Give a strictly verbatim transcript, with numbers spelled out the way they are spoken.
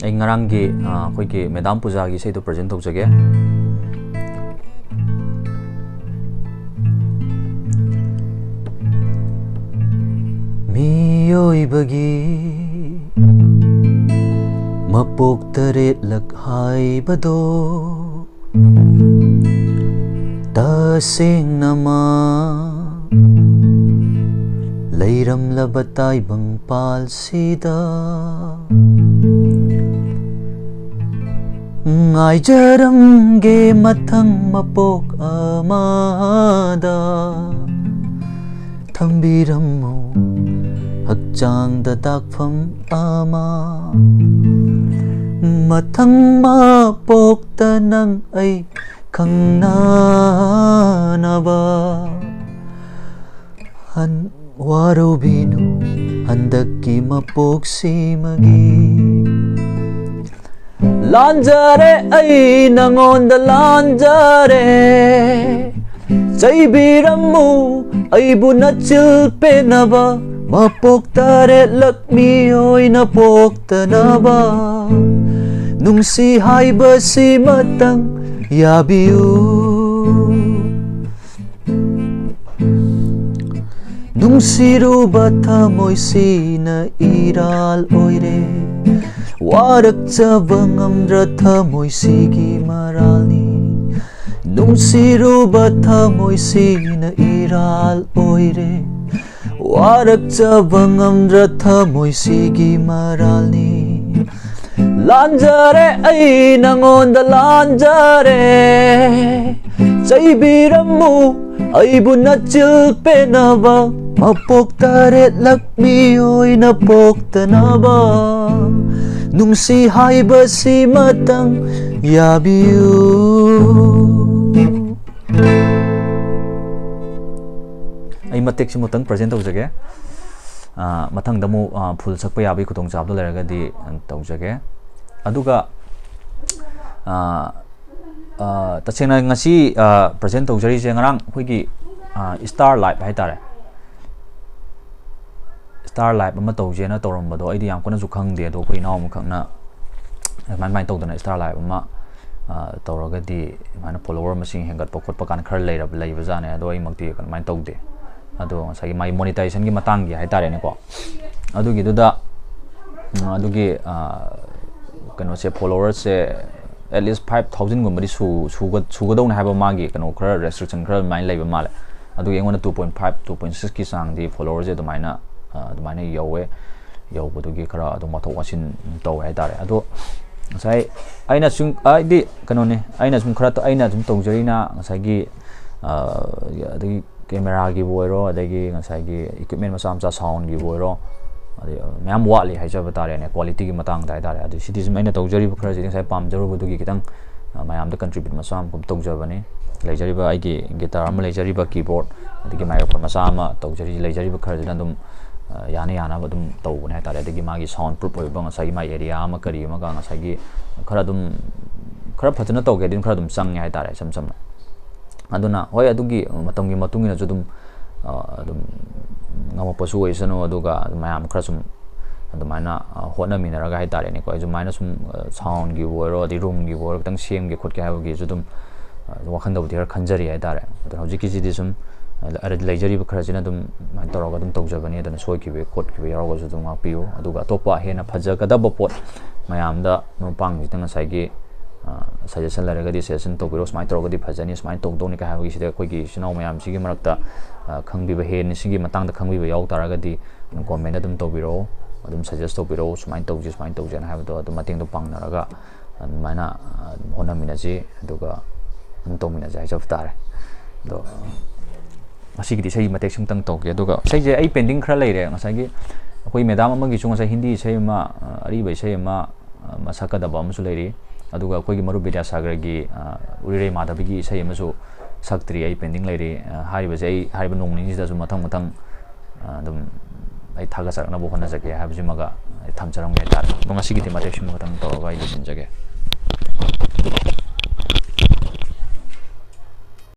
ꯑꯩ ꯉꯔꯥꯡꯒꯤ ꯑꯩꯈꯣꯏꯒꯤ ꯃꯦꯗꯥꯝ ꯄꯨꯖꯥꯒꯤ ꯏꯁꯩꯗꯣ ꯄ꯭ꯔꯖꯦꯟ ꯇꯧꯖꯒꯦ꯫ ꯃꯤꯑꯣꯏꯕꯒꯤ ꯃꯄꯣꯛ ꯇꯔꯦꯠꯂꯛ ꯍꯥꯏꯕꯗꯣ ꯇꯁꯦꯡꯅꯃꯛ ꯂꯩꯔꯝꯂꯕ ꯇꯥꯏꯕꯪ ꯄꯥꯜꯁꯤꯗ ꯉꯥꯏꯖꯔꯝꯒꯦ ꯃꯊꯪ ꯃꯄꯣꯛ ꯑꯃꯗ꯫ ꯊꯝꯕꯤꯔꯝꯃꯨ ꯍꯛꯆꯥꯡꯗ ꯇꯥꯛꯐꯝ ꯑꯃ꯫ ꯃꯊꯪ ꯃꯄꯣꯛꯇ ꯅꯪ ꯑꯩ ꯈꯪꯅꯅꯕ꯫ ꯋꯥꯔꯧꯕꯤꯅꯨ ꯍꯟꯗꯛꯀꯤ ꯃꯄꯣꯛꯁꯤꯃꯒꯤ꯫ ꯂꯥꯟꯖꯔꯦ ꯑꯩ ꯅꯉꯣꯟꯗ ꯂꯥꯟꯖꯔꯦ꯫ ꯆꯩꯕꯤꯔꯝꯃꯨ ꯑꯩꯕꯨ ꯅꯆꯤꯜ ꯄꯦꯟꯅꯕ꯫ ꯃꯄꯣꯛ ꯇꯔꯦꯠꯂꯛ ꯃꯤꯑꯣꯏꯅ ꯄꯣꯛꯇꯅꯕ꯫ ꯅꯨꯡꯁꯤ ꯍꯥꯏꯕꯁꯤꯃꯇꯪ ꯌꯥꯕꯤꯌꯨ꯫ ꯅꯨꯡꯁꯤꯔꯨꯕ ꯊꯃꯣꯏꯁꯤꯅ ꯏꯔꯥꯜ ꯑꯣꯏꯔꯦ꯫ ꯋꯥꯔꯛꯆꯕ ꯉꯝꯗ꯭ꯔ ꯊꯃꯣꯏꯁꯤꯒꯤ ꯃꯔꯥꯜꯅꯤ꯫ ꯅꯨꯡꯁꯤꯔꯨꯕ ꯊꯃꯣꯏꯁꯤꯅ ꯏꯔꯥꯜ ꯑꯣꯏꯔꯦ꯫ ꯋꯥꯔꯛꯆꯕ ꯉꯝꯗ꯭ꯔ ꯊꯃꯣꯏꯁꯤꯒꯤ ꯃꯔꯥꯜꯅꯤ꯫ ꯂꯥꯟꯖꯔꯦ ꯑꯩ ꯅꯉꯣꯟꯗ ꯂꯥꯟꯖꯔꯦ꯫ ꯆꯩꯕꯤꯔꯝꯃꯨ ꯑꯩꯕꯨ ꯅꯆꯤꯜ ꯄꯦꯟꯅꯕ꯫ ꯃꯄꯣꯛ ꯇꯔꯦꯠꯂꯛ ꯃꯤꯑꯣꯏꯅ ꯄꯣꯛꯇꯅꯕ꯫ ꯅꯨꯡꯁꯤ ꯍꯥꯏꯕꯁꯤꯃꯇꯪ ꯌꯥꯕꯤꯌꯨ꯫ ꯑꯩ ꯃꯇꯦꯛꯁꯤꯃꯇꯪ ꯄ꯭ꯔꯖꯦꯟ ꯇꯧꯖꯒꯦ꯫ ꯑꯥ, ꯃꯊꯪꯗ ꯑꯃꯨꯛ, ꯑꯥ, ꯐꯨꯜ ꯁꯛꯄ ꯌꯥꯕꯒꯤ ꯈꯨꯗꯣꯡꯆꯥꯕꯗꯣ ꯂꯩꯔꯒꯗꯤ, ꯑꯥ, ꯇꯧꯖꯒꯦ꯫ ꯑꯗꯨꯒ, ꯑꯥ, ꯑꯥ, ꯇꯁꯦꯡꯅ ꯉꯁꯤ, ꯑꯥ, ꯄ꯭ꯔꯖꯦꯟ ꯇꯧꯖꯔꯤꯁꯦ ꯉꯔꯥꯡ ꯑꯩꯈꯣꯏꯒꯤ, ꯑꯥ, ꯏꯁꯇꯥꯔ ꯂꯥꯏꯞ ꯍꯥꯏꯇꯥꯔꯦ꯫ ꯏꯁꯇꯥꯔ ꯂꯥꯏꯞ ꯑꯃ ꯇꯧꯁꯦꯅ ꯇꯧꯔꯝꯕꯗꯣ ꯑꯩꯗꯤ ꯌꯥꯝ ꯀꯟꯅꯁꯨ ꯈꯪꯗꯦ, ꯑꯗꯣ ꯑꯩꯈꯣꯏ ꯏꯅꯥꯎ ꯑꯃꯈꯛꯅ ꯑꯗꯨꯃꯥꯏꯅ ꯇꯧꯗꯅ ꯏꯟꯁꯇꯥ ꯂꯥꯏꯚ ꯑꯃ ꯇꯧꯔꯒꯗꯤ ꯑꯗꯨꯃꯥꯏꯅ ꯐꯣꯂꯣꯋꯔ ꯃꯁꯤꯡ ꯍꯦꯟꯒꯠꯄ ꯈꯣꯠꯄ ꯀꯥꯟꯗ ꯈꯔ ꯂꯩꯔꯕ ꯂꯩꯕꯖꯥꯠꯅꯦ꯫ ꯑꯗꯣ ꯑꯩꯃꯛꯇꯤ ꯑꯗꯨꯃꯥꯏꯅ ꯇꯧꯗꯦ꯫ ꯑꯗꯣ ꯉꯁꯥꯏꯒꯤ ꯃꯥꯒꯤ ꯃꯣꯅꯤꯇꯥꯏꯖꯦꯁꯟꯒꯤ ꯃꯇꯥꯡꯒꯤ ꯍꯥꯏꯇꯥꯔꯦꯅꯦꯀꯣ, ꯑꯗꯨꯒꯤꯗꯨꯗ ꯑꯗꯨꯒꯤ ꯀꯩꯅꯣꯁꯦ, ꯐꯣꯂꯣꯋꯔꯁꯦ at least five thousandꯒꯨꯝꯕꯗꯤ ꯁꯨꯒꯗꯧꯅꯦ ꯍꯥꯏꯕ ꯃꯥꯒꯤ ꯀꯩꯅꯣ ꯈꯔ ꯔꯦꯁꯇ꯭ꯔꯤꯛꯁꯟ ꯈꯔ ꯑꯗꯨꯃꯥꯏꯅ ꯂꯩꯕ ꯃꯥꯜꯂꯦ꯫ ꯑꯗꯨꯒꯤ ꯑꯩꯉꯣꯟꯗ two point five, two point sixꯀꯤ ꯆꯥꯡꯗꯤ ꯐꯣꯂꯣꯋꯔꯁꯦ ꯑꯗꯨꯃꯥꯏꯅ ꯑꯗꯨꯃꯥꯏꯅ ꯌꯧꯋꯦ꯫ ꯌꯧꯕꯗꯨꯒꯤ ꯈꯔ ꯑꯗꯨꯝ ꯋꯥꯊꯣꯛ ꯋꯥꯁꯤꯟ ꯇꯧꯋꯦ ꯍꯥꯏꯇꯥꯔꯦ꯫ ꯑꯗꯣ ꯉꯁꯥꯏ ꯑꯩꯅ ꯁꯨꯝ ꯍꯥꯏꯗꯤ ꯀꯩꯅꯣꯅꯦ, ꯑꯩꯅ ꯁꯨꯝ ꯈꯔ ꯑꯩꯅ ꯁꯨꯝ ꯇꯧꯖꯔꯤꯅ ꯉꯁꯥꯏꯒꯤ ꯑꯗꯒꯤ ꯀꯦꯃꯦꯔꯥꯒꯤꯕꯨ ꯑꯣꯏꯔꯣ, ꯑꯗꯒꯤ ꯉꯁꯥꯏꯒꯤ ꯏꯀ꯭ꯋꯤꯞꯃꯦꯟ ꯃꯆꯥ ꯃꯆꯥ, ꯁꯥꯎꯟꯒꯤꯕꯨ ꯑꯣꯏꯔꯣ, ꯑꯗꯩ ꯃꯌꯥꯝ ꯋꯥꯠꯂꯤ ꯍꯥꯏꯖꯕ ꯇꯥꯔꯦꯅꯦ, ꯀ꯭ꯋꯥꯂꯤꯇꯤꯒꯤ ꯃꯇꯥꯡꯗ ꯍꯥꯏꯇꯥꯔꯦ꯫ ꯑꯗꯨ ꯁꯤꯗꯤ ꯁꯨꯝ ꯑꯩꯅ ꯇꯧꯖꯔꯤꯕ ꯈꯔꯁꯤꯗꯤ ꯉꯁꯥꯏ ꯄꯥꯝꯖꯔꯨꯕꯗꯨꯒꯤ ꯈꯤꯇꯪ ꯃꯌꯥꯝꯗ ꯀꯟꯇ꯭ꯔꯤꯕ꯭ꯌꯨꯠ ꯃꯆꯥ ꯑꯃꯈꯛ ꯇꯧꯖꯕꯅꯤ꯫ ꯂꯩꯖꯔꯤꯕ ꯑꯩꯒꯤ ꯒꯤꯇꯥꯔ ꯑꯃ, ꯂꯩꯖꯔꯤꯕ ꯀꯤꯕꯣꯔꯗ, ꯑꯗꯒꯤ ꯃꯥꯏꯀ꯭ꯔꯣꯐꯣꯟ ꯃꯆꯥ ꯑꯃ ꯇꯧꯖꯔꯤ, ꯂꯩꯖꯔꯤꯕ ꯈꯔꯁꯤꯅ ꯑꯗꯨꯝ ꯌꯥꯅ ꯌꯥꯅꯕ ꯑꯗꯨꯝ ꯇꯧꯕꯅꯦ ꯍꯥꯏꯇꯥꯔꯦ꯫ ꯑꯗꯒꯤ ꯃꯥꯒꯤ ꯁꯥꯎꯟ ꯄ꯭ꯔꯨꯞ ꯑꯣꯏꯕ ꯉꯁꯥꯏꯒꯤ ꯃꯥꯒꯤ ꯑꯦꯔꯤꯌꯥ ꯑꯃ ꯀꯔꯤ ꯑꯃꯒ ꯉꯁꯥꯏꯒꯤ ꯈꯔ ꯑꯗꯨꯝ ꯈꯔ ꯐꯖꯅ ꯇꯧꯒꯦ ꯍꯥꯏꯗꯤ ꯑꯗꯨꯝ ꯈꯔ ꯑꯗꯨꯝ ꯆꯪꯉꯦ ꯍꯥꯏꯇꯥꯔꯦ, ꯏꯁꯝ ꯁꯝꯅ꯫ ꯑꯗꯨꯅ ꯍꯣꯏ, ꯑꯗꯨꯒꯤ ꯃꯇꯝꯒꯤ ꯃꯇꯨꯡ ꯏꯟꯅꯁꯨ ꯑꯗꯨꯝ ꯑꯗꯨꯝ ꯉꯝꯃꯛꯄꯁꯨ ꯑꯣꯏꯁꯅꯨ, ꯑꯗꯨꯒ ꯃꯌꯥꯝ ꯈꯔ ꯁꯨꯝ ꯑꯗꯨꯃꯥꯏꯅ ꯍꯣꯠꯅꯃꯤꯟꯅꯔꯒ ꯍꯥꯏꯇꯥꯔꯦꯅꯦꯀꯣ, ꯑꯗꯨꯃꯥꯏꯅ ꯁꯨꯝ ꯁꯥꯎꯟꯒꯤꯕꯨ ꯑꯣꯏꯔꯣ, ꯑꯗꯩ ꯔꯨꯝꯒꯤꯕꯨ ꯑꯣꯏꯔꯣ, ꯈꯤꯇꯪ ꯁꯦꯝꯒꯦ ꯈꯣꯠꯀꯦ ꯍꯥꯏꯕꯒꯤꯁꯨ ꯑꯗꯨꯝ ꯋꯥꯈꯜꯗꯕꯨꯗꯤ ꯈꯔ ꯈꯟꯖꯔꯤ ꯍꯥꯏꯇꯥꯔꯦ꯫ ꯑꯗꯣ ꯍꯧꯖꯤꯛꯀꯤꯁꯤꯗꯤ ꯁꯨꯝ ꯂꯩꯖꯔꯤꯕ ꯈꯔꯁꯤꯅ ꯑꯗꯨꯝ ꯑꯗꯨꯃꯥꯏꯅ ꯇꯧꯔꯒ ꯑꯗꯨꯝ ꯇꯧꯖꯕꯅꯤ꯫ ꯑꯗꯨꯅ ꯁꯣꯏꯈꯤꯕ ꯈꯣꯠꯈꯤꯕ ꯌꯥꯎꯔꯒꯁꯨ ꯑꯗꯨꯝ ꯉꯥꯛꯄꯤꯌꯨ꯫ ꯑꯗꯨꯒ ꯑꯇꯣꯞꯄ ꯍꯦꯟꯅ ꯐꯖꯒꯗꯕ ꯄꯣꯠ ꯃꯌꯥꯝꯗ ꯃꯄꯥꯡꯁꯤꯗ ꯉꯁꯥꯏꯒꯤ ꯁꯖꯦꯁꯟ ꯂꯩꯔꯒꯗꯤ ꯁꯖꯦꯁꯟ ꯇꯧꯕꯤꯔꯣ, ꯁꯨꯃꯥꯏꯅ ꯇꯧꯔꯒꯗꯤ ꯐꯖꯅꯤ, ꯁꯨꯃꯥꯏꯅ ꯇꯧꯗꯧꯅꯤ ꯀꯥꯏ ꯍꯥꯏꯕꯒꯤꯁꯤꯗ ꯑꯩꯈꯣꯏꯒꯤ ꯏꯆꯤꯟ ꯏꯅꯥꯎ ꯃꯌꯥꯝꯁꯤꯒꯤ ꯃꯔꯛꯇ ꯈꯪꯕꯤꯕ, ꯍꯦꯟꯅ ꯁꯤꯒꯤ ꯃꯇꯥꯡꯗ ꯈꯪꯕꯤꯕ ꯌꯥꯎ ꯇꯥꯔꯒꯗꯤ ꯑꯗꯨꯝ ꯀꯣꯃꯦꯟ ꯑꯗꯨꯝ ꯇꯧꯕꯤꯔꯛꯑꯣ, ꯑꯗꯨꯝ ꯁꯖꯦꯁ ꯇꯧꯕꯤꯔꯛꯑꯣ, ꯁꯨꯃꯥꯏꯅ ꯇꯧꯁꯤ, ꯁꯨꯃꯥꯏꯅ ꯇꯧꯁꯦꯅ ꯍꯥꯏꯕꯗꯣ ꯑꯗꯨꯝ ꯃꯇꯦꯡꯗꯣ ꯄꯥꯡꯅꯔꯒ ꯑꯗꯨꯃꯥꯏꯅ ꯑꯗꯨꯝ ꯍꯣꯠꯅꯃꯤꯟꯅꯁꯤ, ꯑꯗꯨꯒ ꯑꯗꯨꯝ ꯇꯧꯃꯤꯟꯅꯁꯤ ꯍꯥꯏꯖꯕ ꯇꯥꯔꯦ꯫ ꯑꯗꯣ ꯉꯁꯤꯒꯤꯗꯤ ꯏꯁꯩ ꯃꯇꯦꯛ ꯁꯤꯝꯇꯪ ꯇꯧꯒꯦ꯫ ꯑꯗꯨꯒ ꯏꯁꯩꯁꯦ ꯑꯩ ꯄꯦꯟꯗꯤꯡ ꯈꯔ ꯂꯩꯔꯦ꯫ ꯉꯁꯥꯏꯒꯤ ꯑꯩꯈꯣꯏ ꯃꯦꯗꯥꯝ ꯑꯃꯒꯤꯁꯨ ꯉꯁꯥꯏ ꯍꯤꯟꯗꯤ ꯏꯁꯩ ꯑꯃ, ꯑ, ꯑꯔꯤꯕ ꯏꯁꯩ ꯑꯃ, ꯑ, ꯃꯁꯛꯀꯗꯕ ꯑꯃꯁꯨ ꯂꯩꯔꯤ꯫ ꯑꯗꯨꯒ ꯑꯩꯈꯣꯏꯒꯤ ꯃꯔꯨꯞ ꯕꯤꯗ꯭ꯌꯥꯁꯥꯒꯔꯒꯤ, ꯑ, ꯎꯔꯤꯔꯩ ꯃꯥꯙꯕꯤꯒꯤ ꯏꯁꯩ ꯑꯃꯁꯨ ꯁꯛꯇ꯭ꯔꯤ, ꯑꯩ ꯄꯦꯟꯗꯤꯡ ꯂꯩꯔꯤ꯫ ꯑ, ꯍꯥꯏꯔꯤꯕꯁꯦ ꯑꯩ ꯍꯥꯏꯔꯤꯕ ꯅꯣꯡ ꯅꯤꯅꯤꯁꯤꯗꯁꯨ ꯃꯊꯪ ꯃꯊꯪ, ꯑ, ꯑꯗꯨꯝ ꯑꯩ ꯊꯥꯒꯠꯆꯔꯛꯅꯕ ꯍꯣꯠꯅꯖꯒꯦ ꯍꯥꯏꯕꯁꯤꯃꯒ ꯑꯩ ꯊꯝꯖꯔꯝꯒꯦ ꯍꯥꯏꯇꯥꯔꯦ꯫ ꯑꯗꯣ ꯉꯁꯤꯒꯤꯗꯤ ꯃꯇꯦꯛ ꯁꯤꯃ ꯈꯛꯇꯪ ꯇꯧꯔꯒ ꯑꯩ ꯂꯣꯏꯁꯤꯟꯖꯒꯦ꯫